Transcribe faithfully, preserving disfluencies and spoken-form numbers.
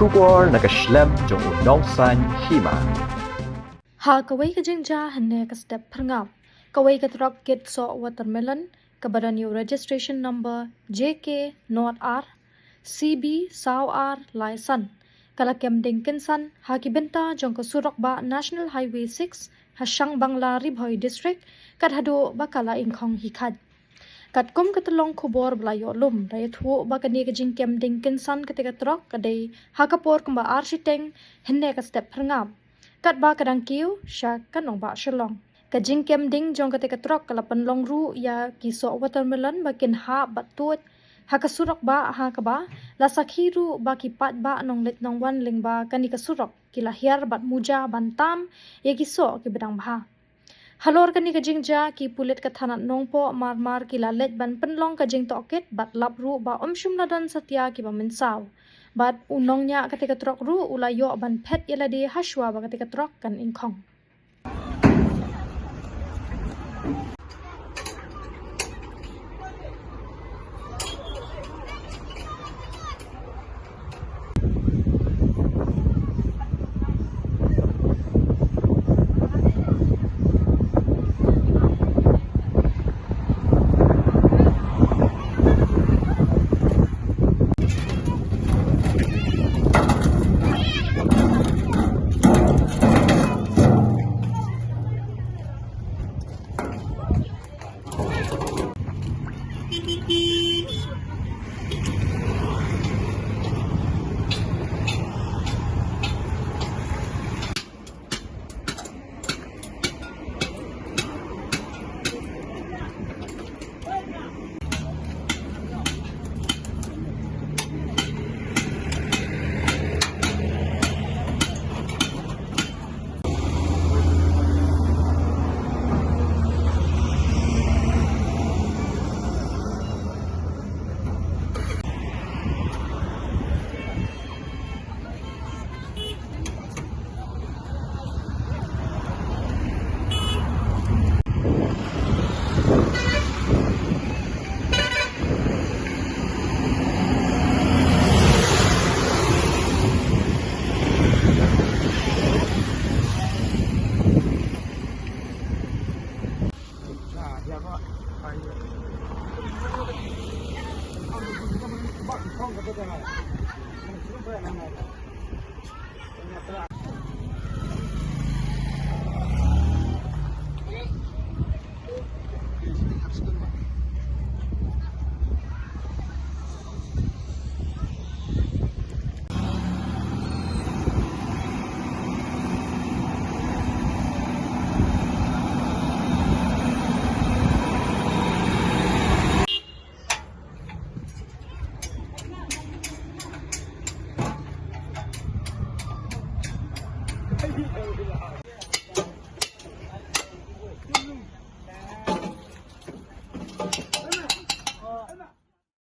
Khubor na ka shlem jong u nongsan hima. Ha kawei ka jingjia hynne ka step phyrngap, kawei ka trok kit soh watermelon kaba don ïa u registration number J K nought R C B saw ar lai san ka la kem ding kynsan ha ki bynta jong ka surok bah National Highway six ha Shangbangla, Ri Bhoi District, kat haduh ba ka la ingkhong hi khat. Katkum ka tyllong khubor ba la ïoh lum, la ïathuh ba kane ka jingkem ding kynsan kata ka trok ka dei ha ka por kumba ar shiteng hynne ka step phyrngap, katba ka dang kiew sha ka nongbah Shillong. Ka jingkem ding jong kata ka trok ka la pynlong ruh ïa ki soh watermelon ba kin hap bad tuid ha ka surok bah, ha kaba la sakhi ruh ba ki paidbah nongleit nongwan lyngba kane ka surok ki la hiar bad muja ban tam ïa ki soh kiba dang bha. Halor kane ka jingjia, ki pulit ka thanat Nongpoh mar mar ki la leit ban pynlong ka jingtohkit bad lap ruh ba ym shym la don satia kiba mynsaw. Bad u nongñiah kata ka trok ruh u la ïoh ban phet ïa lade hashwa ba kata ka trok kan ingkhong.